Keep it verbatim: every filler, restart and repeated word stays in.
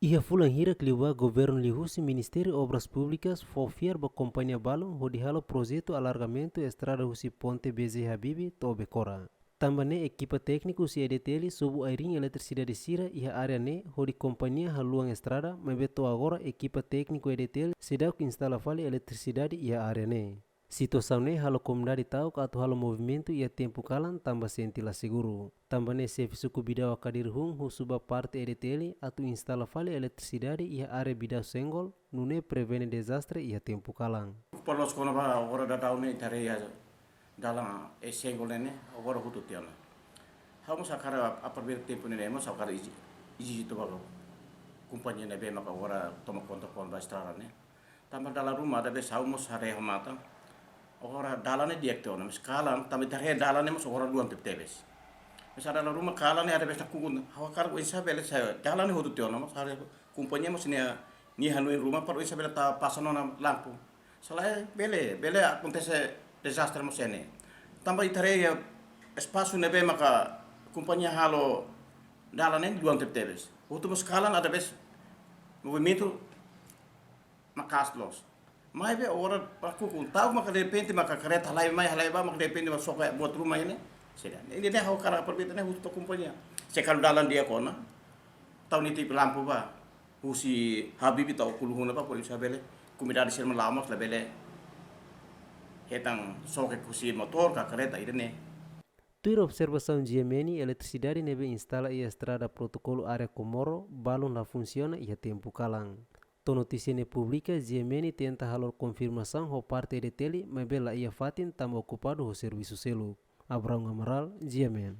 Iha fulan hirak liubá, governu liuhusi Ministériu Obras Públikas fó fiar ba kompañia balun hodi halo projetu alargamentu estrada husi ponte B J Habibie to'o Becora. Tanba ne'e ekipa tékniku husi E D T L subu ai-riin eletrisidade sira iha área ne'e hodi kompañia haluan estrada, maibé to'o agora ekipa tékniku E D T L seidauk instala fali eletrisidade iha área ne'e. Situasaun ne'e halo komunidade ta'uk atu halo movimentu iha tempu kalan tanba sente la seguru. Tanba ne'e xefe suku Bidau Akadir hun husu ba parte E D T L atu instala fali eletrisidade iha área Bidau Senggol, nune'e prevene dezastre iha tempu kalan. Para loos kona-ba agora daudaun ne'e ita haree iha dalan e Senggol ne'e agora hotu tiha ona. Ha'u mós hakarak aproveita tempu ne'e mós hakarak ezije, ezije to'o ba kompañia ne'ebé maka agora toma konta kona-ba estrada ne'e. Tanba dala ruma ida be ha'u mós haree ho matan. Agora dalan ne'e di'ak tiha ona, mas kalan, tanba ita haree dalan ne'e mós agora duan tebetebes. Mas dala ruma kalan ne'e ida be nakukun, ha'u hakarak oinsá bele sai, dalan ne'e hotu tiha ona, mas haree kompañia mós nia, nia hanoin ruma para oinsá bele tau pasa ona lampu. Se lae bele, bele akontese dezastre mós iha ne'e. Tanba ita haree iha espasu ne'ebé maka kompañia halo dalan ne'e duan tebetebes. Hotu mós kalan ida be movimentu maka'as loos. Maibé agora para kukun ta'uk maka derrepente maka kareta halai mai halai bá maka derrepente maka soke buat ruma ne'e. Sida. Ne'e, ne'e ha'u hakarak aproveita ne'e husu ba kompañia. Se karik dalan di'ak ona, tau nia tipu lampu bá. Husi Habibie to'o Kuluhuna bá, para oinsá bele komunidade sira mós la'o mós labele hetan soke husi motór ka kareta ida ne'e. Tuir observasaun G M N, eletrisidade ne'ebé instala iha estrada protokolu área Comoro balun la funsiona iha tempu kalan. To'o notísia ne'e publika, G M N tenta halo konfirmasaun ho parte E D T L, maibé la iha fatin tanba okupadu ho servisu seluk. Abraão Amaral, G M N.